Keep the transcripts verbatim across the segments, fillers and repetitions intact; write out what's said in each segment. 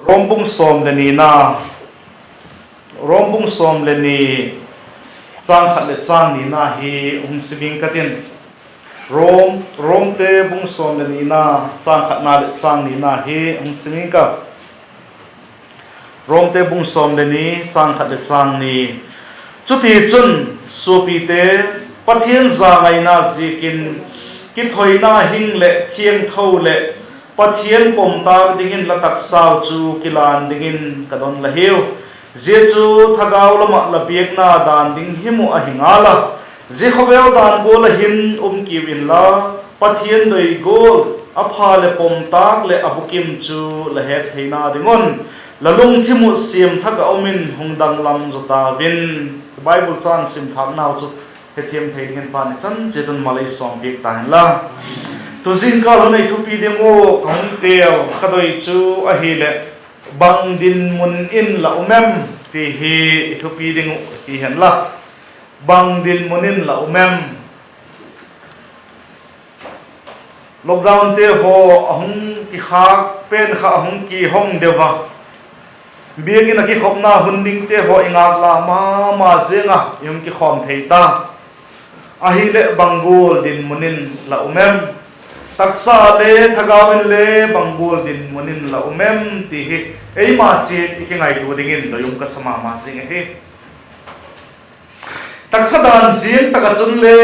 Rom bung sawm le nina, Rom bung sawm le ni, châng khat leh châng nina hi hung sim ing ka tin. Rom, Romte bung sawm le nina, châng khatna leh châng nina hi hung sim ing ka. Romte bung sawm le ni, châng khat leh châng ni. Chutichun, suapite, Pathian zangaina ziakin kithoina hing leh thiangtho leh Pathian pomtâk dingin la taksau chu kilan dingin ka don la hiu. Zia chu thagau lam ah la biakna dan ding him uh ahi ngal a, zia khawvel dan gual ah hin um kiu inla, Pathian doi gual, a pha leh pomtâk leh a bukim chu la het theina ding un, la lungthim uh siam thak ah um in hung danglam zaw tau in. Bible châng sim thâknau chu hethiam thei dingin Pa'n i chan chiat un mal ei sawmpiak ta hen la. Tu zingkal hun ei thupi ding uh ka hung têl ka doi chu ahileh, Bang dinmun in la um em? ti hi i thupi ding uh hi hen la. Bang dinmun in la um em? Lockdownte haw a hung kikhâk pen kha a hung kihong deu a, biakin ah kikhopna hun dingte haw i ngâk la ma ma ziang a i hung kikhawm thei ta. Ahileh bang gual dinmun in la um em? Taksa le thagau in le bang gual dinmun in la um em ti hi eima chiat i kingaitua dingin doi um ka sa ma ma zing ahi. Taksa dan ziang tak ah chun le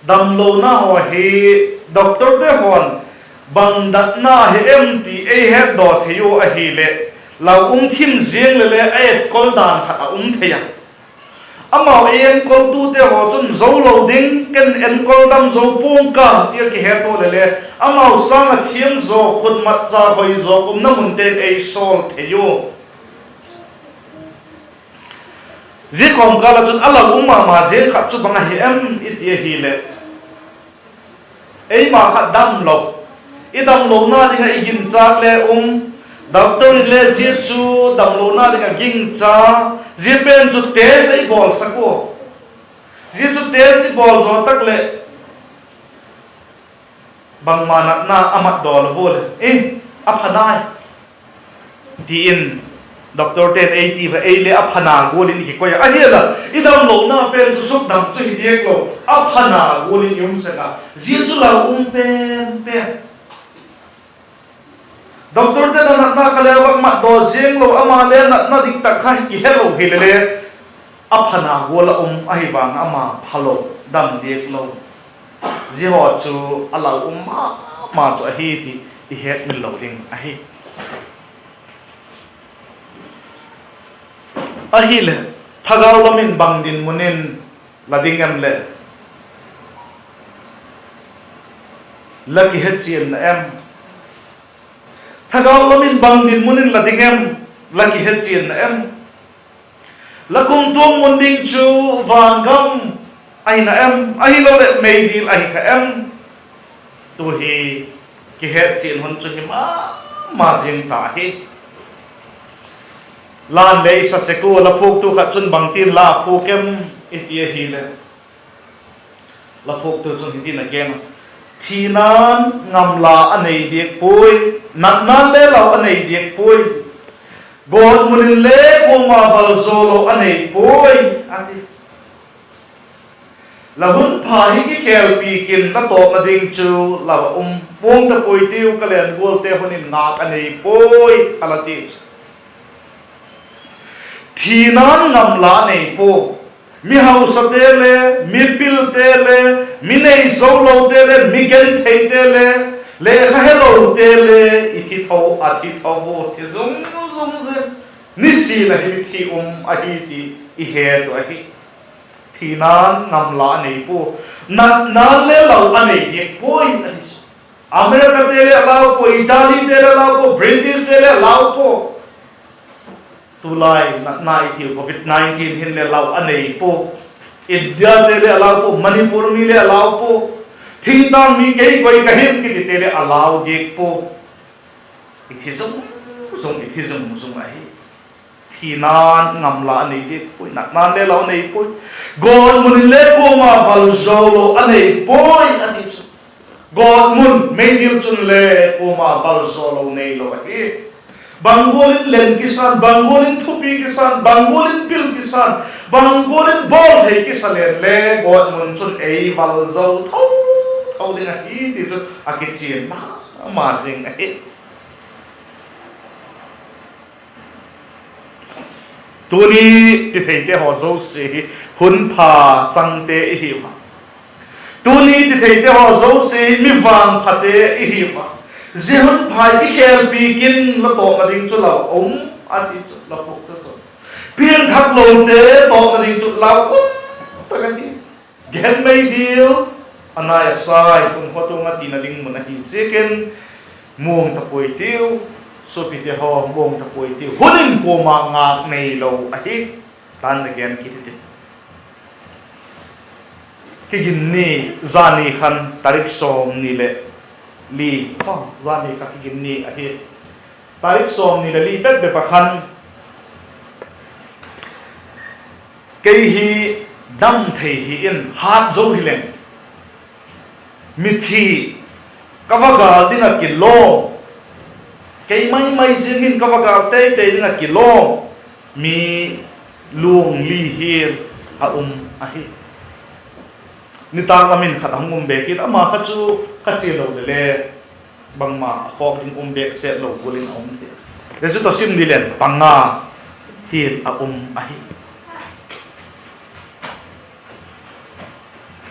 damlona haw hi doctorte haw'n bang natna hi em ti ei hetdaw thei ua ahileh, lau um thim ziang leh le a enkol dan khat a um thei a. Amau ei enkoltute haw chun zo lo ding, ken enkol dam zo pua'ng ka ti a kihet ua leh le, amau sâng ah thiam zaw, khutmatcha hoi zaw, umna munte'n ei sawl thei ua. Zia kawmkâl ah chun a lau um ma ma ziang khat chu bang ahi em i ti ahileh, eima kha damlo, i damlona ding ah i ginchâk le um, doctor in le zia chu damlona ding ah gingcha, zia pen chu test ei bawlsak ua. Zia chu test i bawl zaw tak leh, bangma natna a matdaw lo ua leh, e, a pha nai, ti in doctorte'n ei ti va, ei le a phana gual in i kikoi a. Ahi'nla, i damlona pen chu sukdam chu hi diak lo, a phana gual in i um sek a. Zia chu lau um pen pen. Doctorte'n a natna kha le a vak matdaw ziang lo, ama le natna diktak kha i helo hileh le, a phana gual a um ahi vang ama phalo, dam diak lo, zia haw chu a lau um ma ma chu ahi ti i hetmil lo ding ahi. Ahileh, thagau lam in bang dinmun in la ding em leh, la kihechian na em? Thagau lam in bang dinmun in la ding em, la kihechian na em? La kumtuang mun ding chu vangam ahi na em, ahiloleh meidil ahi kha em? Tu hi kihetchian hun chu hi ma ma zing ta hi. La'n le i sa sek ua, la phuaktu khat chun bangtin la phuak em i ti ahileh, la phuaktu chun hitin a gen a: Thina'n ngamla a nei diak puai, natna'n le lau a nei diak puai, gawtmun in le kuama valzaw lo a nei puai, a ti. La hun pha hi kikhelpi kin la tawpna ding chu lau a um pua'ng ta puai tiu, ka lengualte hun in ngâk a nei puai, a la ti chu. Thina'n ngamla a nei pua. Mi hausate le, mi pilte le, mi nei zo lote le, mi gentheite le, lekha helote le, i thi tho, a thi tho u, thi zung zung zing. Nisin a hi mi thi um ahi ti i het uh ahi. Thina'n ngamla a nei pua. Natna'n le lau a nei diak puai, a ti chu. Americate le a lau pua, Italyte le a lau pua, Britishte le a lau pua. Tulai natna i tiu covid nineteen hin le lau a nei pua. Indiate le a lau pua, Manipur mi le a lau pua. Thingtâng mi kei koi ka him kitite le a lau diak pua. I thi zung zung, i thi zung zung ahi. Thina'n ngamla a nei diak puai, natna'n le lau a nei puai. Gawtmun in le kuama valzaw lo a nei puai, a ti chu. Gawtmun, meidil chun le kuama valzaw lo neilo ahi. Bang gual in len kisan, bang gual in thupi kisan, bang gual in pil kisan, bang gual in bawl thei kisa leng le, gawtmun chun ei val zo tho tho ding ahi ti chu a kichian ma ma zing ahi. Tuni titheite haw zosia hi hun pha changte i hiu a. Tuni titheite haw zosia hi mi vangphate i hiu a. Zia hun pha i khelpi kin la tawpna ding chu lau um a ti chu la puk ta chu. Piangthaklote tawpna ding chu lau um tak ahi. Gen mei diu, a nai a sai, hun khat tung a tina ding mun ahi ziakin, muang ta puai tiu, suapite haw, muang ta puai tiu. Hun in kuama ngâk neilo ahi, tan na gen kit i ti. Kigin ni, zani khan tarik sawmni leh li, zani kha kigin ni ahi. Tarik sawmni leh li bep bep a khan, kei hi dam thei hi in, hât zo hileng, mithi ka va gâl ding ah kilawm, kei mai mai ziang in ka va gâl tei tei ding ah kilawm mi luang li hial a um ahi. Nitâk lam in khat a hung um bêk in, ama kha chu ka chia lo le le, bangma a khawk ding um bêk set lo gual in a um thei. Zia chu tawh sim ni leng panga hial a um ahi.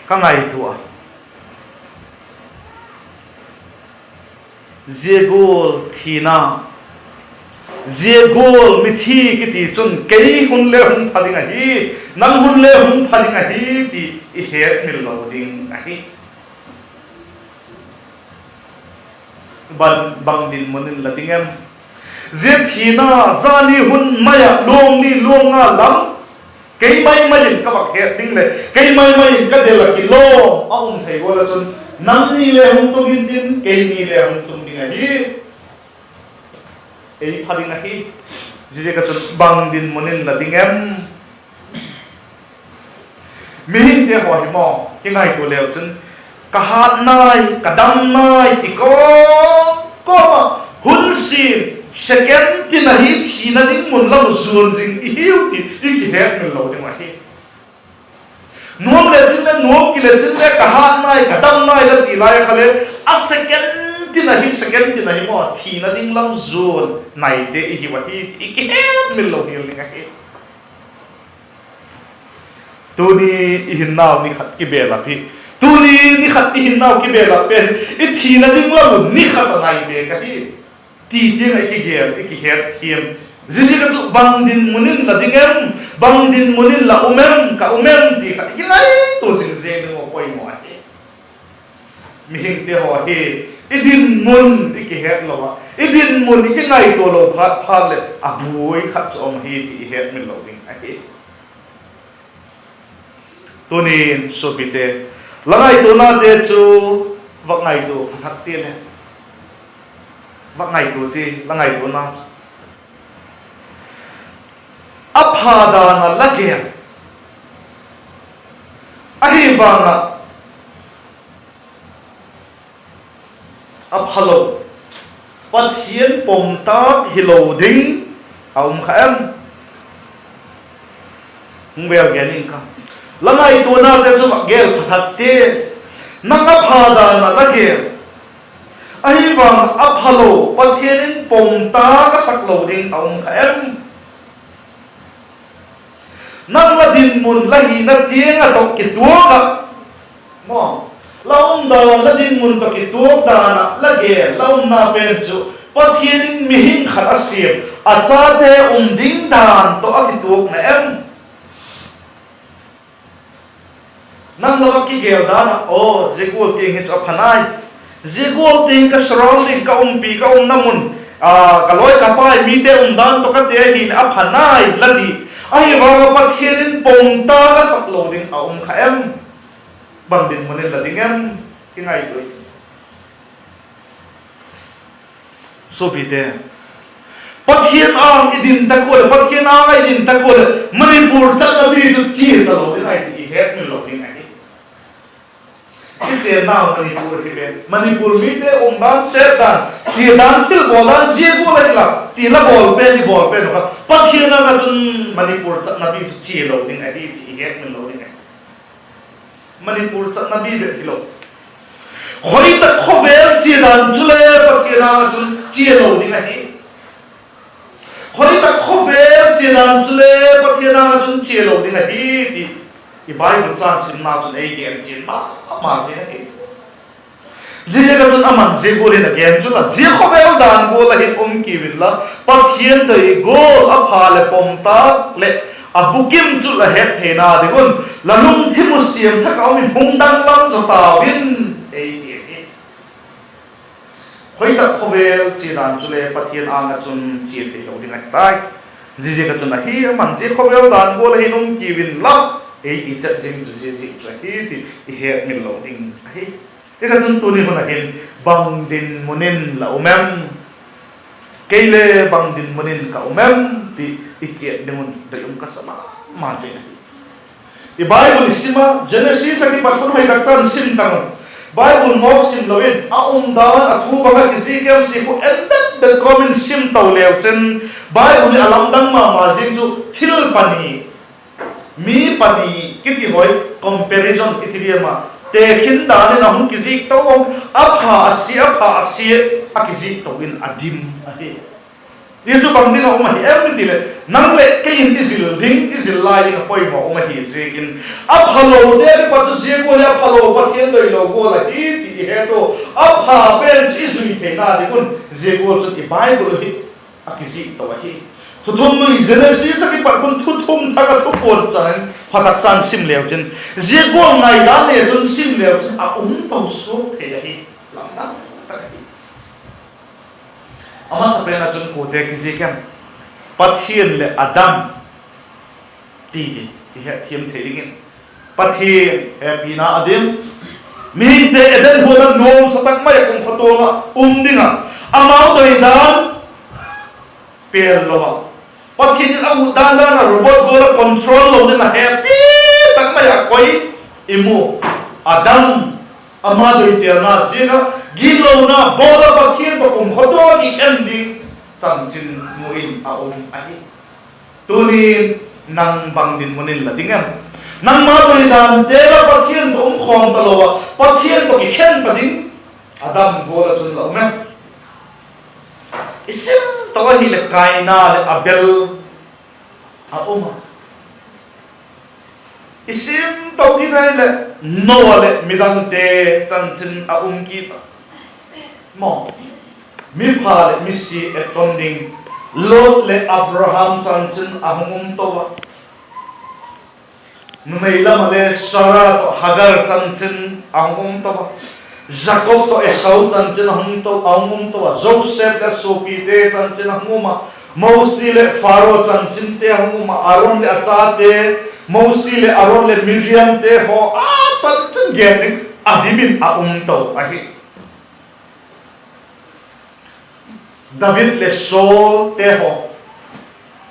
Ka ngaitua a, zia gual thina, zia gual mithi kiti chun kei hun le hung pha ding ahi, nang hun le hung pha ding ahi ti i hetmil lo ding ahi. Bang, bang dinmun in la ding em? Zia thina, zani hun mai ah luang ni luang nga lam, kei mai mai in ka vak het ding leh kei mai mai in ka del ah kilawm a um thei gual ah chun, nangni le hung tung intin, keini le hung tung ding ahi. Ei pha ding ahi. Ziaziak ah chun bang dinmun in la ding em? Mihingte haw hi maw, kingaitua leu chun, ka hât nai, ka dam nai ti kawm kawm ah, hun sin, second tin ahi thina ding mun lam zuan zing i hiu ti i kihetmil lo ding ahi. Nuam le chin le, nuam kile chin le, ka hât nai, ka dam nai la ti lai a kha le, a second tin ahi, second tin ahi maw, thina ding lam zuan naite i hiu ahi ti i kihetmil lo hial ding ahi. Tuni i hinnau ni khat kibelap hi, tuni ni khat i hinnau kibelap pen, i thina ding lam ni khat a nai bêk ahi ti tiang ah i kigel, i kihetthiam. Ziaziak ah chu bang dinmun in la ding em, bang dinmun in la um em, ka um em ti kha i kingaitua zing zing ding uh poimaw ahi. Mihingte haw hi, i dinmun i kihet lo ah, i dinmun i kingaitua lo phat phat leh a buai khat chu um hi ti i hetmil lo ding ahi. Tunin suapite, la ngaituanate chu va ngaitua pha thak ti le, va ngaitua ti, la ngaituana chu a pha dan ah la gen, ahi vang ah a phalo, Pathian pom tâk hilo ding a um kha em? Hung vêl gen ing ka, la ngaituanate chu va gel pha thak ti, nang a pha dan ah la gen, ahi vang a phalo, Pathian in pom tâk a sak lo ding a um kha em? Nang la dinmun la hina tiang ah tawh kituak ah, maw, la umdan, la dinmun tawh kituak dan ah la gen, la umna pen chu Pathian in mihing khat a siam, a chate um ding dan tawh a kituak na em? Nang la va kigel dan ah, aw, zia gual tiang hi chu a pha nai, zia gual tiang ka surrounding, ka umpi, ka umna mun, ka lawi ka pai mite umdan tawh ka te ahileh a pha nai la ti, ahi vang ah Pathian in pom tâk a sak lo ding a um kha em? Bang dinmun in la ding em? Kingaitua i. Suapite, Pathian âng i din tak ua leh, Pathian âng ah i din tak ua leh, Manipur chatna mi chu chia talo ding ahi ti i hetmil lo ding ahi. I chênnau Manipur hi ven, Manipur mite umdan, chet dan, Chia dan, thil bawl dan zia gual ahi la ti la bawl pen, i bawl pen uh kha Pathian âng ah chun Manipur chatnabi chu chia lo ding ahi ti i hetmil lo ding ahi. Manipur chatnabi bep hilo, khoi tak khawvel chia dan chule Pathian âng ah chun chia lo ding ahi. Khoi tak khawvel chia dan chule Pathian âng ah chun chia lo ding ahi ti i Bible châng simna chun ei gen chian ma ma zing ahi. Ziaziak ah chun aman zia gual in a gen chu la, zia khawvel dan gual ah hin um kiu inla, Pathian doi gual a pha leh pom tâk leh a bukim chu la het theina ding un, la lungthim uh siam thak ah um in hung danglam zaw tau in, ei ti ahi. Khoi tak khawvel chia dan chule Pathian âng ah chun chia theilo ding ahi tai. Ziaziak ah chun ahi, aman zia khawvel dan gual ah hin um kiu inla, ei ti chet zing chu ziaziak chu ahi ti i hetmil lo ding ahi. Hi kha chun tuni hun ah hin bang dinmun in la um em? Kei le bang dinmun in ka um em ti i kiet ding un doi um ka sa ma ma zing ahi. I Bible i sim a, Genesis ah kipat khun hoi tak chan sim tang un. Bible mawk sim lo in a umdan, a thu bang a kizik em ti khu en bet bet kawm in sim to leu chin, Bible in a lamdang ma ma zing chu thil pani, mi pani kiti hoi, comparison kiti diam a, tekhin dan in a hung kizik to um, a pha a sia, a pha a sia, a kizik to in a dim ahi. Zia chu bang ding a um ahi em i ti leh, nang leh kei in i zil ding, i zil lai ding a poimaw um ahi ziakin, a phalote kipat chu zia gual hi a phalo, Pathian doilo gual ahi ti i het u, a pha pen chu i zui theina ding un zia gual chun i Bible hi a kizik to ahi. Thuthung Lui Genesis ah kipat khun Thuthung Thak ah Thupuan chan in pha tak chan sim leu chin, zia gual ngaidan le chun sim leu chin a um to suak thei ahi. Lamdang tak ahi. A masapen ah chun kuate kizik em? Pathian leh Adam ti i hetthiam thei dingin, Pathian hepina a dim, mihingte Eden huan ah nuamsa tak mai ah kumkhua tuang ah um ding ah, amau doi dan pel lo ah, Pathian in a ut dan dan ah robot gual ah control lo ding ah hepi tak mai ah koi i mu? Adam, ama doitelna ziak ah gitlona bawl ah Pathian tawh kumkhua tuang ah kikhen ding chanchin mu in a um ahi. Tunin nang bang dinmun in la ding em? Nangma doi dante la Pathian tawh um khawm talo ah, Pathian tawh kikhen ta ding Adam gual ah chun la um em? I sim to ahileh Kaina leh Abel a um a. I sim to ding ahileh Noa leh midangte chanchin a um kit a. Maw, mipha leh misia etton ding Lot leh Abraham chanchin a hung um to a. Numei lam ah le Sara tawh Hagar chanchin a hung um to a. Jakob tawh Esau chanchin a hung to, a hung um to a. Joseph leh suapite chanchin a hung um a. Mosi leh Pharaoh chanchinte a hung um a. Aron leh a chate, Mosi leh Aron leh Miriamte haw a chanchin gen ding a dim in a um to ahi. David leh Saulte haw,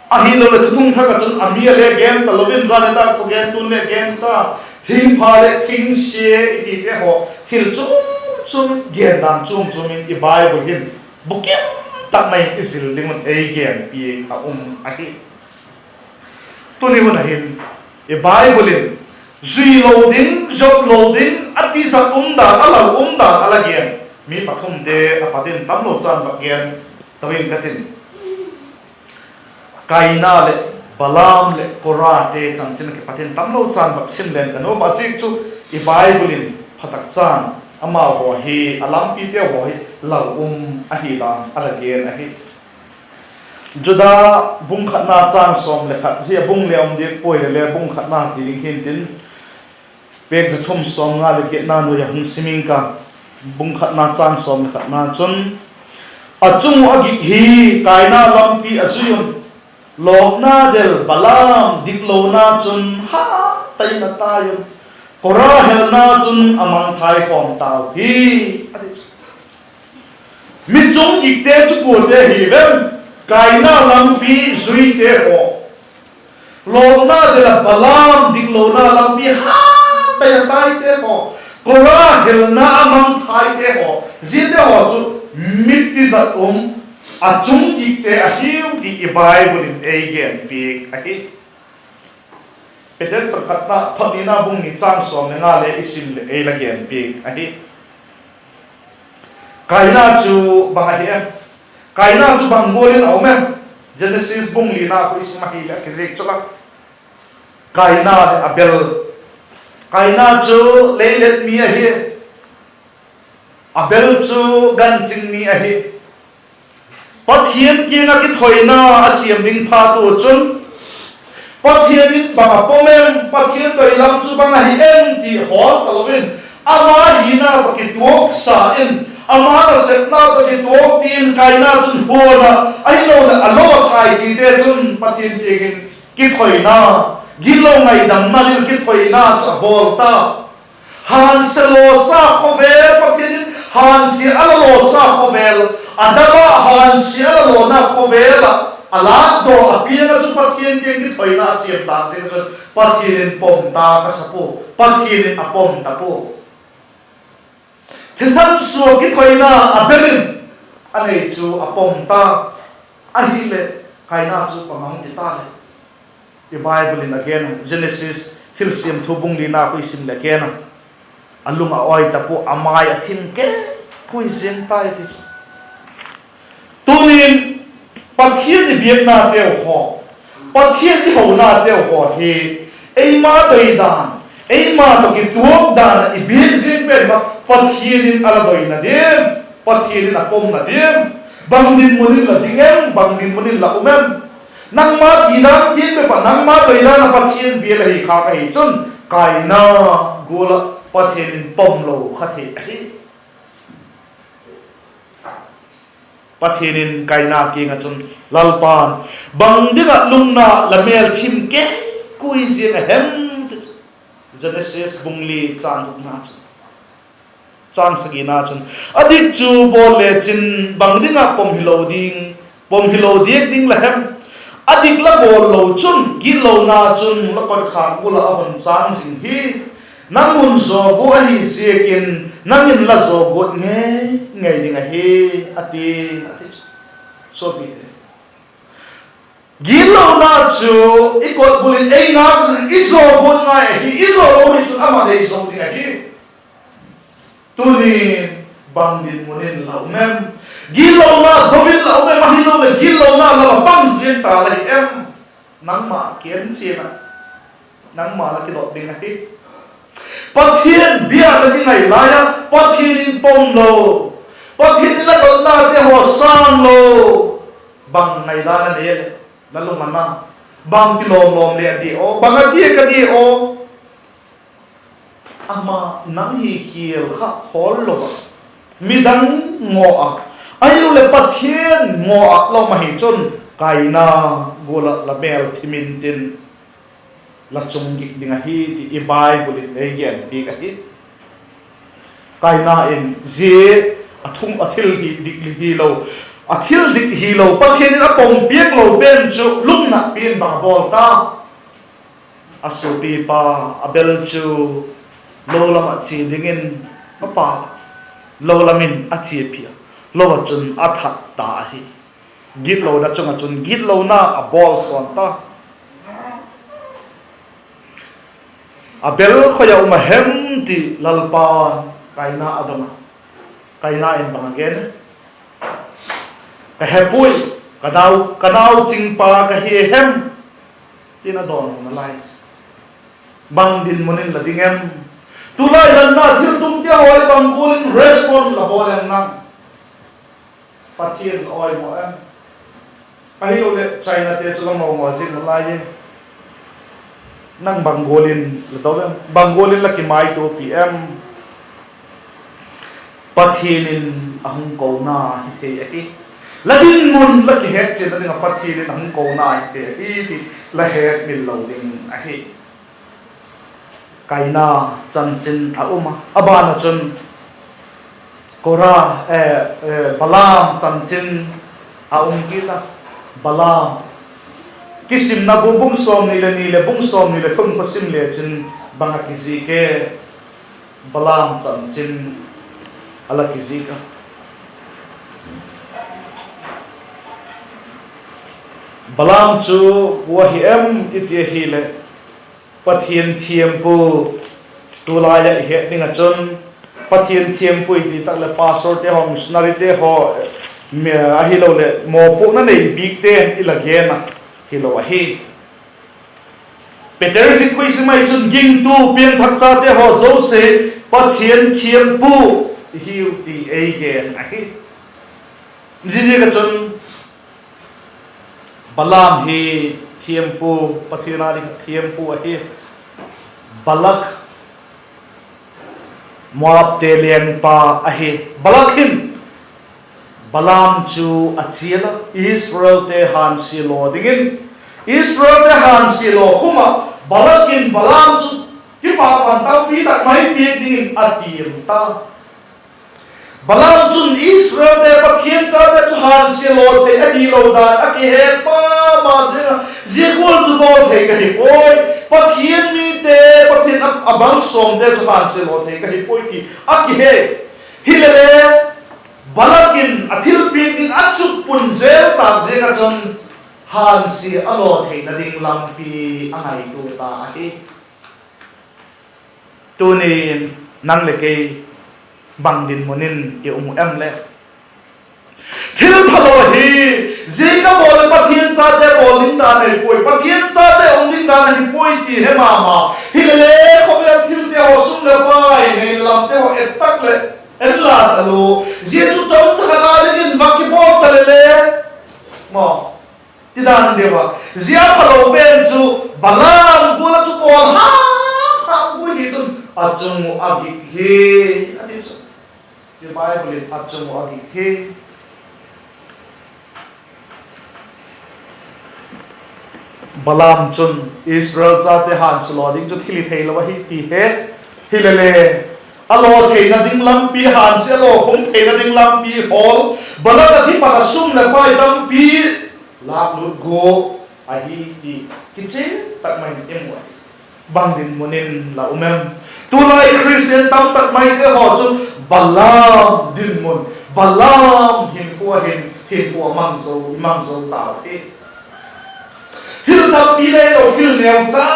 ahiloleh Thuthung Thak ah chun a mi a le gen talo in, zan nitâk thugentu'n le gen ta, thingpha leh thingsia i tite haw, thil chuam chuam in, gendan chuam chuam in i Bible hin bukim tak mai in i zil ding un ei genpiak a um ahi. Tuni hun ah hin i Bible in zui lo ding, zop lo ding a tizat um dan, a lau um dan a la gen mi pathumte a pat in tamlo chan bak gen to ing ka tin. Kaina leh Balaam leh Korate chanchin a kipat in tamlo chan bak sim len ka nuam a, ziak chu i Bible in pha tak chan amau haw hi, a lampite haw hi lau um ahi dan a la gen ahi. Juda bung khatna châng sawm le khat, zia bung le um diak puai le le bung khatna ti ding hintin, pêk za thum sawmnga leh giatna nuai a hung sim ing ka. Bung khatna châng sawm le khatna chun, a chung uh a gik hi Kaina lampi a zui un, lawkna del Balaam diklona chun hat tak in a tai un, Kora helna chun a mangthai khawm tau hi, a ti. Mi chung gikte chu kuate hi vem? Kaina lampi zuite haw. Lawkna del ah Balaam diklona lampi hat tak a taite haw. Kora helna a mangthaite haw. Ziate haw chu mi tizat um, a chung gikte ahiu ti i Bible in ei genpiak ahi. Peter chang khatna, thotnina bung ni chang sawm le nga le i sim leh ei la genpiak ahi. Kaina chu bang ahi em? Kaina chu bang gual in a um em? Genesis bung lina khu i sim ahileh a kizik chu la. Kaina leh Abel. Kaina chu leilet mi ahi. Abel chu ganching mi ahi. Pathian kiang ah kithoina a siam ding phat u chun, Pathian in bang a pom em, Pathian doi lam chu bang ahi em ti hawl talo in, ama hina tawh kituak sa in, ama nasepna tawh kituak ti in Kaina chun huan ah, ahiloleh a lo a thai chite chun Pathian kiang in kithoina, gitlo ngaidamna ding kithoina chu a bawl ta. Hânsia lawsa khawvel, Pathian in hânsia a la lawsa khawvel, Adam ah hânsia a la lawna khawvel ah a lâkdaw a piang ah chu Pathian kiang kithoina a siam tâk ziak ah chun Pathian in pom ta ka sa pua, Pathian in a pom ta pua. Thisan sua kithoina Abel in a nei chu a pom ta. Ahileh, Kaina chu bang a hung hi ta leh, i Bible in a gen a, Genesis Thilsiam Thu bung lina khu i sim leh a gen a, a lung a awi ta pua, a mai a thim kei pui ziang tai ti chu. Tunin Pathian i biaknateu haw, Pathian i honateu haw hi eima doi dan, eima tawh kituak dan ah i biak ziang pen kha Pathian in a la doina diam, Pathian in a pomna diam, bang dinmun in la ding em, bang dinmun in la um em? Nangma ti dan tiang bep ah nangma doi dan ah Pathian biak la hi kha ahi chun, Kaina gual ah Pathian in pomlo kha thei ahi. Pathian in Kaina kiang ah chun, Lalpa'n, bang ding ah lungna la mêl thim kei pui ziang a hem? Genesis bung li chang thumna chun, chang sagina chun, A dik chu bawl lechin bang ding ah pom hilo ding, pom hilo diak ding la hem? A dik la bawl lo chun gitlona chun la kotkhak gual ah a hun châng zing hi. Nang hun zawk uh ahi ziakin, nang in la zawk guat ngei ngei ding ahi, a ti, a ti. Suapite, gitlona chu i kotbul in ei ngâk zing, i zawk guat ngai ahi, i zawk lo hi chun ama'n ei zo ding ahi. Tuni bang dinmun in la um em? Gitlona dong in la um em, ahiloleh gitlona lam ah pang ziang ta la hi em? Nangma kiang chian ah, nangma la kidot ding ahi. Pathian biak la kingai lai a, Pathian in pom lo, Pathian in la dotnate haw sâng lo, bang ngaidan a nei leh, la lung a na, bang kilawm lawm le a di aw, bang a di ka di aw. Ama nang hi khial kha hawl lo ah, midang ngaw ah, ahiloleh Pathian ngaw ah la um ahi chun, Kaina gual ah la mêl thim intin, la chung gik ding ahi ti i Bible in ei genpiak ahi. Kaina in zia a thung a thil hi dik hilo, a thil dik hilo, Pathian in a pom piak lo pen chu lungnatpi in bang a bawl ta? A suapipa Abel chu lo lam ah chia dingin, a pa lo lam in a chia pia, lo ah chun a that ta ahi. Gitlona chung ah chun gitlona a bawl sawn ta. Abel khoi ah um a hem ti Lalpa'n Kaina a dong a. Kaina in bang a gen? Ka he puai, ka nau, ka nau chingpa ka hi hem, tin a dawnhuna lai. Bang dinmun in la ding em? Tulai nana thiltungte haw bang gual in respond la bawl em nang? Pathian la awi maw em? Ahiloleh Chinate chu la maw maw zing nalai e. Nang bang gual in la do em? Bang gual in la kimaituapi em? Pathian in a hung kona hi thei ahi. La dinmun la kihetchianna ding ah Pathian in a hung kona hi thei ahi ti la hetmil lo ding ahi. Kaina chanchin a um a, a ban ah chun Kora, eh, eh, Balaam chanchin a um kit a. Balaam, Kisimna bu bung sawmni leh ni leh bung sawmni leh thum kha sim lechin bang a kizik e? Balaam chanchin a la kizik a. Balaam chu kua hi em i ti ahileh, Pathian thiampu, tulai ah i het ding ah chun, Pathian thiampu i ti tak leh pastorte haw, missionaryte haw, ahiloleh mawpuakna nei bikte i la gen a, hilo ahi. Peter zikkhui sim ai chun gingtu piangthak tate haw zosia Pathian thiampu i hiu ti ei gen ahi. Ziaziak ah chun Balaam hi thiampu, Pathian â ding thiampu ahi. Balak, Moabte lengpa ahi. Balak hin Balaam chu a chial a, Israelte hânsia law dingin. Israelte hânsia law khum ah Balak in Balaam chu kipahman tampi tak mai piak dingin a tiam ta. Balaam chun Israelte Pathian chate chu hânsia law thei ahilo dan a kihet ma ma ziang a, zia gual chu bawl thei ka hi puai. Pathian mite, Pathian a, a malsawmte chu hânsia law thei ka hi puai ti a kihe. Hilele, Balak in a thilpiak ding a sukpun zel tâk ziak ah chun hânsia a law theina ding lampi a ngaitua ta ahi. Tuni'n nang leh kei bang dinmun in i um uh em leh? Thil phalo ahi, zia ka bawl leh Pathian chate bawl ding dan ahi puai, Pathian chate um ding dan ahi puai ti he ma ma. Hilele, khawvel thilte haw, sum leh pai, nei leh lamte haw et tak leh en la talo. Zia chu chawm thak a dingin va kibawl ta lele, maw, ti dan deu a. Zia phalo pen chu Balaam gual ah chu bawl ha ha puai hi chun a chung uh a gik hi, a ti chu. Zia Bible in a chung uh a gik hi. Balaam chun Israel chate hânsia law ding chu thil hi theilo ahi ti he. Hilele, a law theina ding lampi, hânsia law khum theina ding lampi hawl, Balak a kipat a sum leh pai tampi lâklut gua ahi ti kichian tak mai in i mu ahi. Bang dinmun in la um em? Tulai Khristian tam tak maite haw chu Balaam dinmun, Balaam hinkhua hin, hinkhua mang zo, i mang zo tau hi. Thil tampi le lo, thil neu cha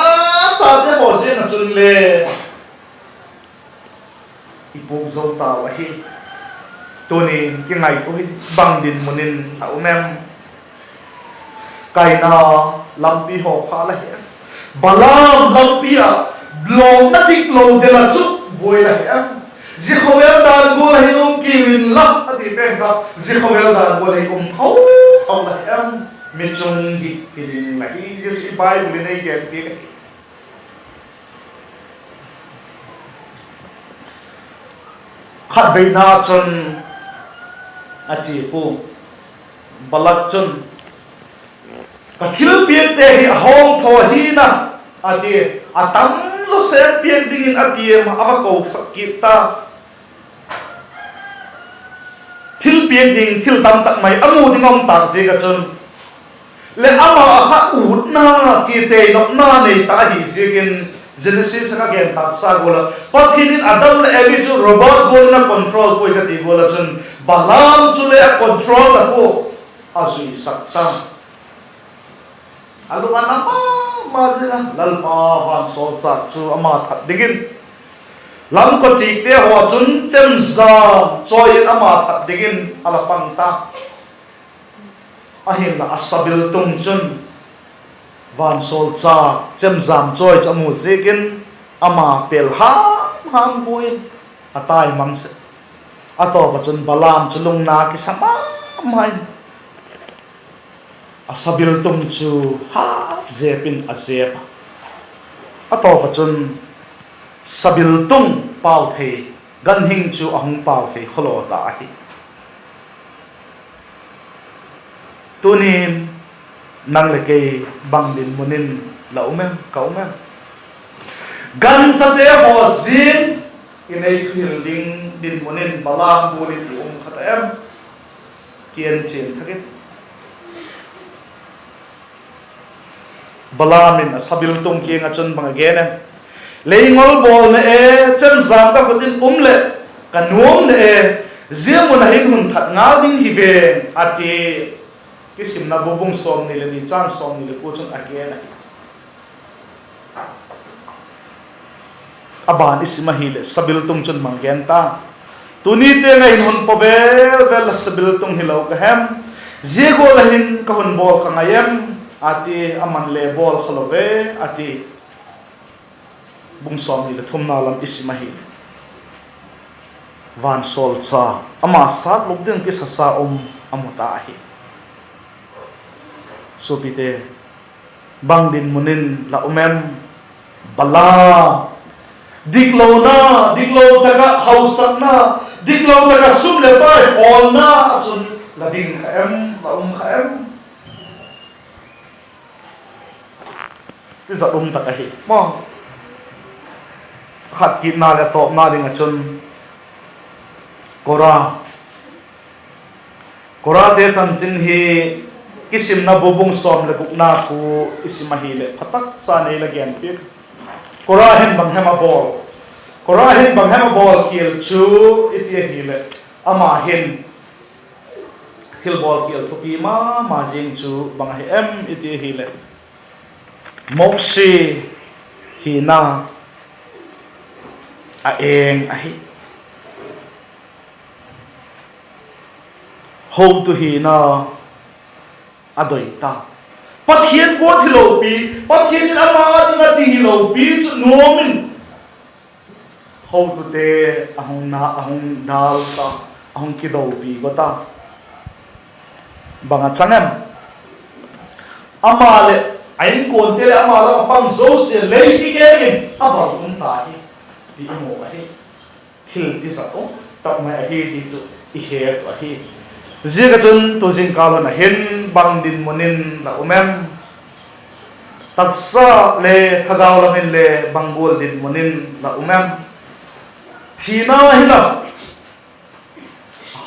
chate haw ziang ah chun le i puk zo tau ahi. Tuni'n kingaitua hi, bang dinmun in la um em? Kaina lampi haw pha la hi em? Balaam lampi ah lawkna dik lo del ah chu buai la hi em? Zia khawvel dan gual ah hin um kiu inla a ti pen kha, zia khawvel dan gual ah hin um tho tho la hi em? Mi chung gik hi ding la hi, zia chu i Bible in ei gen piak ahi. Khatveina chun a chia pua, Balak chun, ka thilpiakte hi a hawng thaw hi na, a ti, a tam zaw sêm piak dingin a tiam a, a va kosak kit ta. Thilpiak ding thil tam tak mai a mu ding a um tâk ziak ah chun, leh ama kha utna, chia tei nopna nei ta ahi ziakin, Genesis a ka gen tâksa gual ah Pathian in Adam leh Evi chu robot gual in a control puai ka ti gual ah chun, Balaam chule a control ta pua, a zuisak ta. A lung a na ma ma zing a, Lalpa vansawlchâk chu ama that dingin, lam kawchikte haw chun chemjam chawi in ama that dingin a la pang ta. Ahinla a sabiltung chun vansawlchâk chemjam chawi chu a mu ziakin ama pêl ham ham buai in a tai mang sek. A tawp ah chun Balaam chu lungna kisa ma ma in a sabiltung chu hat zep in a zep a. A tawp ah chun sabiltung pau thei, ganhing chu a hung pau thei khawlaw ta ahi. Tunin nang leh kei bang dinmun in la um em, ka um em? Gantate haw ziang in ei thuhil ding dinmun in Balaam gual in i um kha ta em? Kienchian thak in. Balaam in a sabiltung kiang ah chun bang a gen em? Lei ngol bawl ne e, chemjam ka khut in um leh ka nuam ne e, Zia mun ah hin hun that ngal ding hi veng, a ti. Kisimna bu bung sawmni leh ni, chang sawmni leh kua chun a gen ahi. A ban i sim ahileh sabiltung chun bang gen ta? Tuni tiang ah hin hun paw vel vel la sabiltung hilo ka hem? Zia gual ah hin ka hun bawl kha ngai em? a ti. Aman le, Bawl kha lo ve, a ti. Bung sawmni leh thumna lam i sim ahileh, vansawlchâk, ama sâtlup ding kisasa um a mu ta ahi. Suapite, bang dinmun in la um em? Bala, diklona, diklo tak ah hausakna, diklo tak ah sum leh pai hawlna ah chun la ding kha em, la um kha em? Tizat um tak ahi maw. Khat kitna leh tawpna ding ah chun Kora, Korate chanchin hi Kisimna bu bung sawm leh gukna khu i sim ahileh pha tak cha nei la gen piak. Kora hin bang hem a bawl? Kora hin bang hem a bawl kial chu i ti ahileh, ama hin thilbawl kial thupi ma ma zing chu bang ahi em i ti ahileh, Mosi hina a eng ahi. Hotu hina a doi ta. Pathian guat hilopi, Pathian in ama ding a ti hilopi chu nuam in hotute a hung na, a hung dal ta, a hung kidopi go ta. Bang a chang em? Ama leh a inkuante leh ama lam a pang zosia lei kikeng in a val um ta hi, ti i mu ahi. Thil tizat um tak mai ahi ti chu i het uh ahi. Ziak a chun tu zingkal hun ah hin bang dinmun in la um em? Taksa le thagau lam in le bang gual dinmun in la um em? Thina hi la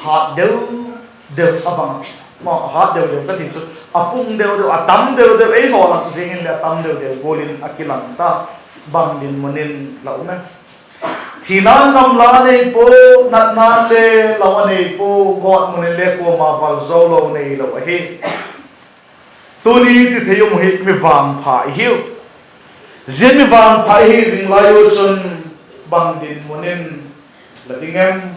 hat deu deu a bang, a hat deu deu ka ti chu, a pung deu deu, a tam deu deu, eihaw lak zing in le a tam deu deu gual in a kilang ta. Bang dinmun in la um em? Thina'n gamla nei pua, natna'n le lau a nei pua, gawtmun in le kuama val zo lo neilo ahi. Tuni ti thei um hi mi vangpha i hiu. Zia mi vangpha i hi zing lai u chun bang dinmun in la ding em?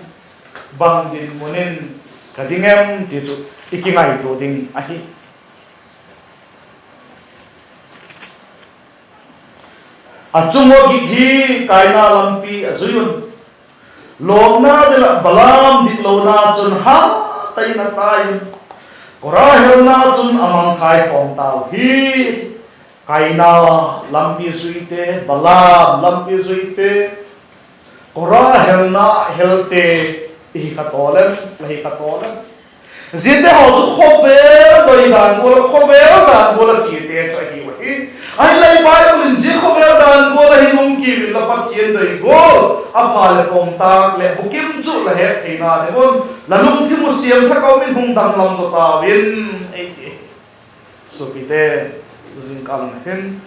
Bang dinmun in ka ding em ti chu i kingaitua ding ahi. A chung ua gik hi Kaina lampi a zui un. Lawkna ding ah Balaam diklona chun hat tak in a tai un, Kora helna chun a mangthai khawm tau hi. Kaina lampi zuite, Balaam lampi zuite, Kora helna helte i hi kha tawl em, la hi kha tawl em? Ziate haw chu khawvel doi dan gual ah, khawvel dan gual ah chiate chu ahiu ahi. Ahinla Bible in zia khawvel dan gual ah hin um kiu inla, Pathian doi gual a pha leh pawm tâk leh bukim chu la het theina ding un, la lungthim uh siam thak a um in hung danglam zaw tau in, ei ti. Suapite, zingkal a hin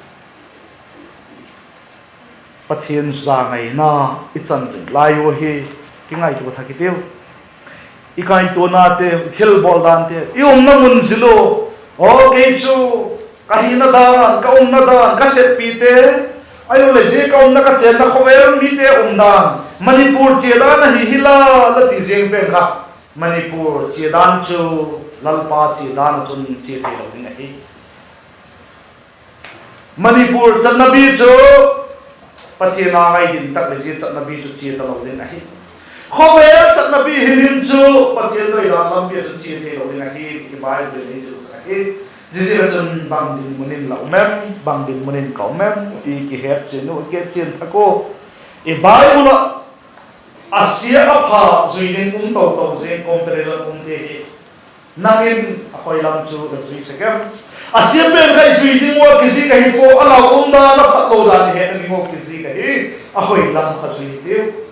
Pathian zangaina i chan zing lai u hi kingaitua thak i tiu. I kaituanate, i thilbawl dante, i umna mun zil u, aw kei chu ka hina dan, ka umna dan, ka seppite, ahiloleh zia ka umna ka chênna khawvel mite umdan, Manipur chia dan ahi hi la, la ti ziang pen kha, Manipur chia dan chu Lalpa chia dan ah chun chia theilo ding ahi. Manipur chatnabi chu Pathian a ngai din tak leh zia chatnabi chu chia talo ding ahi. Khawvel chatnabi himhim chu Pathian doidan lampi ah chun chia theilo ding ahi ti Bible in ei zilsak ahi. Ziaziak ah chun bang dinmun in la um em, bang dinmun in ka um em ti kihet chian u, kihet chian thak u. I Bible ah a sia a pha zui ding um to to zing, comparison um thei hi. Nang in a khoi lam chu la zui sek em? A sia pen kha i zui ding ua kizik ahi pua, a lau umdan, a phatlo dan i hetna ding ua kizik ahi. A khoi lam kha zui tiu.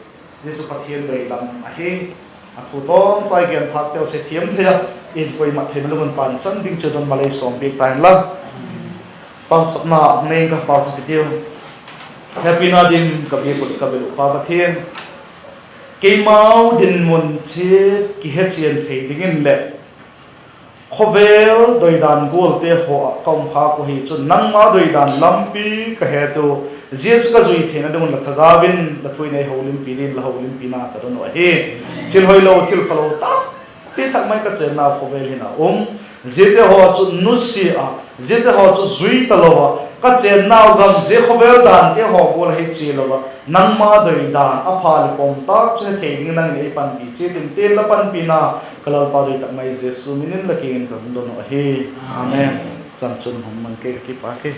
Zia chu Pathian doi lam ahi. A thu tawmchai gen thâk teu chu thiam thei a, in koi mat theina lung un pan chan ding chu don malei sawm piak ta inla. Pauchapna nei ka pauchap i tiu. Hepina dim ka biak uh leh ka bel uh Pa Pathian, Keimau dinmun chiat kihechian thei dingin leh khawvel doidan gualte haw ah ka um khâk uh hi chun, nangma doidan lampi ka het u, zia chu ka zui theina ding un la thagau in la thu in ei holimpi dingin la holimpina ka don uh ahi. Thil hoilo, thil phalo tampi tak mai ka chênnau khawvel hin a um. Ziate haw chu nusia ah, ziate haw chu zui talo ah, ka chênnau gam zia khawvel dante haw gual ahi chia lo ah, nangma doidan a pha leh pom tak chu he thei dingin nang in ei panpi chiat intin, la panpina ka Lalpa doi tak mai Jesu min in la kiang in ka hung don uh ahi. Amen. Chan chun hung mang ke, ka kipâk e.